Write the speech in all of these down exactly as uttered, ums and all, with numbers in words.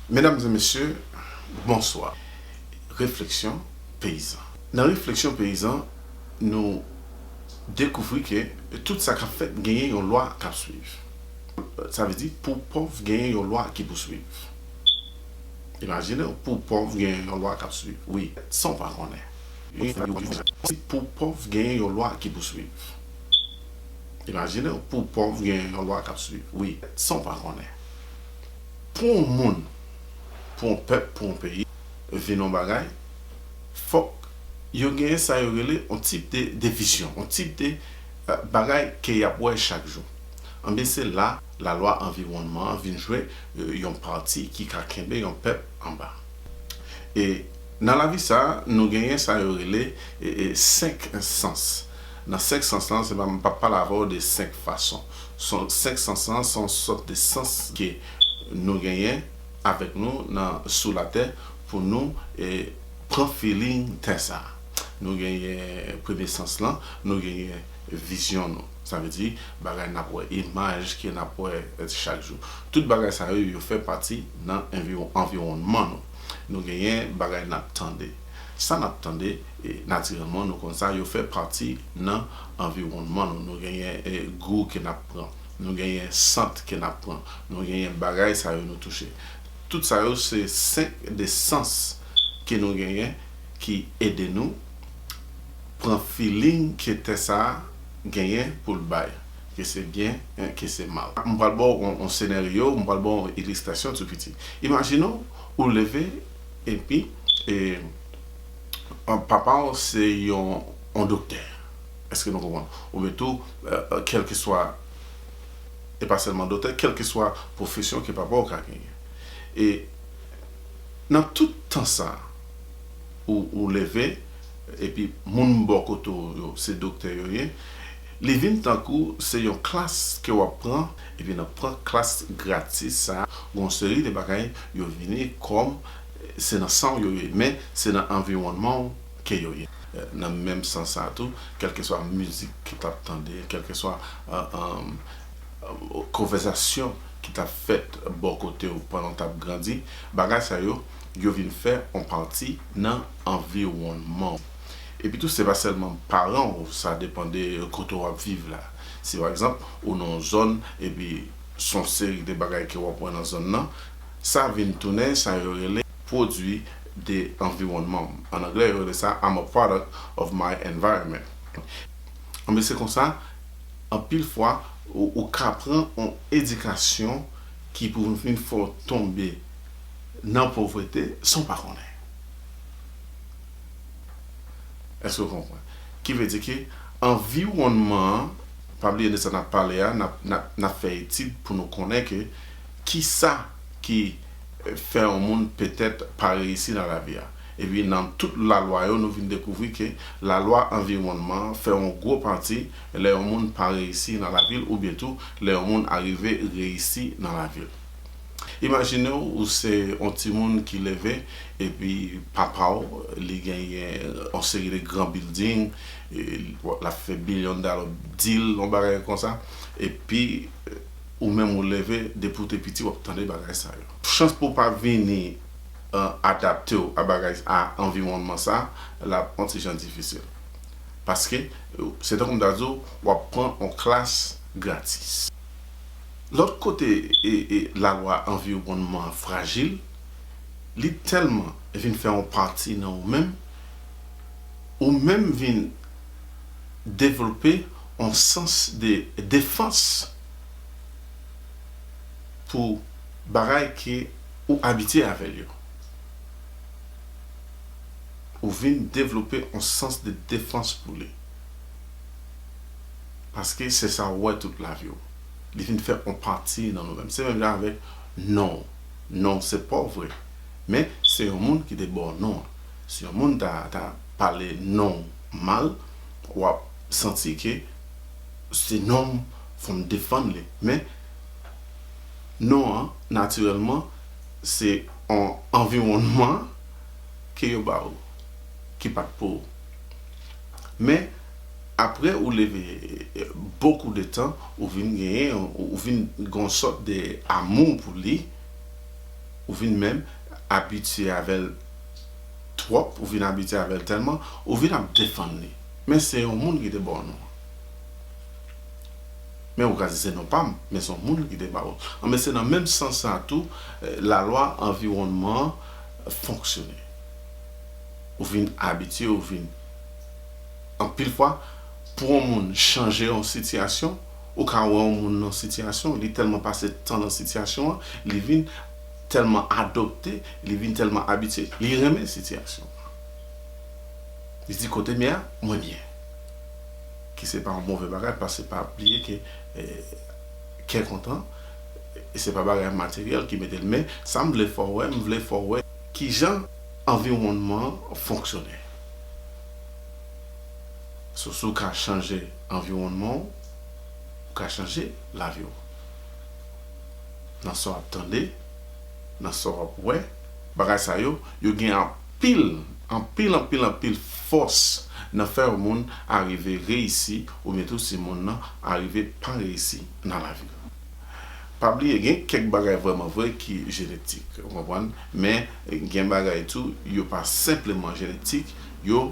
Medam e mesye, bonswa. Refleksyon peyizan. Nan refleksyon peyizan, nou dekouvri ke tout sa k ap fèt genyen yon lwa k ap swiv. Sa vle di, pou pòv, genyen yon lwa ki pou swiv. Imajine w, pou pòv, genyen yon lwa k ap swiv. Wi, san w pa konnen. Pou pòv, genyen yon lwa ki pou swiv. Imajine w, pou pòv, genyen yon lwa k ap swiv. Wi, san w pa konnen. Pou yon moun, pou yon pèp, pou yon peyi, vin yon bagay, fòk yo genyen sa yo rele yon tip de, de vizyon, yon tip de, eh, bagay ke y ap wè chak jou. Anben, se la, lalwa anviwònman an vin jwe, eh, yon pati ki ka kenbe yon pèp anba. E nan lavi sa a, nou genyen sa yo rele, e, e, senk sans. Nan senk sans lan, se pa, m p ap pale avè w de senk fason. Son, senk sans lan, se yon sòt de sans ke nou genyen avèk nou nan, sou latè pou nou, e, pran feeling tè sa a. Nou genyen premye sans lan, nou genyen vizyon nou. Sa vle di, bagay n ap wè, imaj ke n ap wè, eh, chak jou. Tout bagay sa yo, yo fè pati nan anviwon-, anviwònman nou. Nou genyen bagay n ap tande. Sa n ap tande, e, natirèlman, nou konn sa, yo fè pati nan anviwònman nou. Nou genyen, e, gou ke n ap pran. Nou genyen sant ke n ap pran. Nou genyen bagay sa yo nou touche. Tout sa yo se senk de sans ke nou genyen ki ede nou pran feeling ke tè sa a genyen pou l bay, ke se byen, en, ke se mal. M pral ba w yon, yon senaryo, m pral ba w yon ilistrasyon tou piti. Imajine w, ou leve, epi, e, an, papa w se yon, yon doktè. Èske nou konprann? Oubyen tou, e, e, kèlkeswa, e pa sèlman doktè, kèlkeswa pwofesyon ke papa w ka genyen. E nan tout tan sa, ou, ou leve, epi moun bò kote w yo, se doktè yo ye, li vin tankou se yon klas ke w ap pran, epi nan pran klas gratis sa, gon seri de bagay yo vini kòm se nan san w yo ye, men se nan anviwònman w ke yo ye. Nan menm sans sa tou, kèlkeswa mizik ke w t ap tande, kèlkeswa, e, e, konvèsasyon ki t ap fèt bò kote w pandan w t ap grandi, bagay sa yo, yo vin fè yon pati nan anviwònman w. Epi tou, se pa sèlman paran w, sa depann de kote w ap viv la. Si pa egzanp, ou nan yon zòn, epi se yon seri de bagay ke w ap wè nan zòn nan, sa vin tounen sa yo rele pwodui de anviwònman w. An anglè, yo rele sa I'm a product of my environment. Anben, se konsa, anpil fwa, ou, ou ka pran yon edikasyon ki pou vin fè w tonbe nan povrete san w pa konnen. Èske w konprann? Ki vle di ke anviwònman an, pa bliye de sa n ap pale a, n ap, n ap, n ap fè etid pou nou konnen ke kisa ki, e, fè yon moun petèt pa reyisi nan lavi a. Epi nan tout lalwa yo, nou vin dekouvri ke lalwa anviwònman an fè yon gwo pati lè yon moun pa reyisi nan lavi l oubyen tou lè yon moun arive reyisi nan lavi l. Imajine w, ou se yon timoun ki leve, epi papa w, li genyen yon seri de gran building, e, l ap fè billion dollar deal, yon bagay konsa, epi, e, ou menm ou leve, depi w te piti, w ap tande bagay sa yo. Chans pou w pa vini, e, adapte w a bagay, a anviwònman sa, l ap yon ti jan difisil. Paske, e, se tankou m ta di w, w ap pran yon klas gratis. Lòt kote, e, e, lalwa anviwònman an frajil, li tèlman vin fè yon pati nan ou menm, ou menm vin devlope yon sans de defans pou bagay ke ou abitye avè l yo. Ou vin devlope yon sans de defans pou li. Paske se sa w wè tout lavi w. Li vin fè yon pati nan nou menm. Se menm jan avèk non w. Non w se pa w vre. Men se yon moun ki te ba w non an. Si yon moun ta, ta pale non w mal, w ap santi ke se non m, fò m defann li. Men non an, natirèlman, se yon anviwònman ke yo ba ou, ki pa t pou ou. Men, apre ou leve, e, bokou de tan, ou vin genyen, ou, ou vin gen yon sòt de amou pou li, Ou vin menm abitye avè l twòp, ou vin abitye avè l tèlman, ou vin ap defann li. Men se yon moun ki te ba w non an. Men ou ka di se non pa m, men se yon moun ki te ba w. Anben, se nan menm sans sa tou, eh, lalwa anviwònman an fonksyone. Ou vin abitye, ou vin, anpil fwa, pou yon moun chanje yon sitiyasyon, ou ka wè yon moun nan sitiyasyon, li tèlman pase tan nan sitiyasyon an, li vin tèlman adopte, li vin tèlman abitye, li renmen sitiyasyon an. Li di kote m ye a, mwen byen. Ki se pa yon move bagay, paske pa bliye ke, eh, kè kontan, e se pa bagay materyèl ki mete l. Men sa m vle fè w wè, m vle fè w wè kijan anviwònman an fonksyone. So, si w ka chanje anviwònman w, ou ka chanje lavi w. Nan sa w ap tande, nan sa w ap wè, bagay sa yo, yo gen anpil, anpil, anpil, anpil fòs nan fè yon moun arive reyisi, oubyen tou si moun nan arive pa reyisi nan lavi l. Pa bliye, gen kèk bagay vrèman vre ki jenetik, ou konprann? Men gen bagay tou, yo pa senpleman jenetik, yo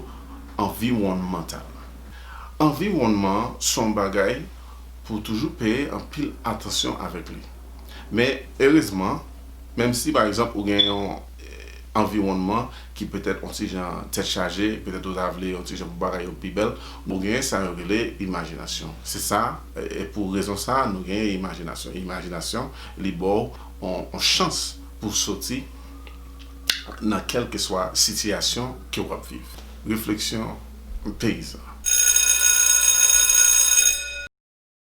anviwònmantal. Anviwònman an se yon bagay pou w toujou peye anpil atansyon avèk li. Men, erezman, menm si, pa egzanp, ou gen yon, eh, anviwònman ki petèt yon ti jan tèt chaje, petèt ou ta vle yon ti jan pou bagay yo pi bèl, bon, gen sa yo rele imajinasyon. Se sa, e pou rezon sa a, nou gen imajinasyon. Imajinasyon, li ba w yon, yon chans pou w soti nan kèlkeswa sitiyasyon ke w ap viv. Refleksyon peyizan.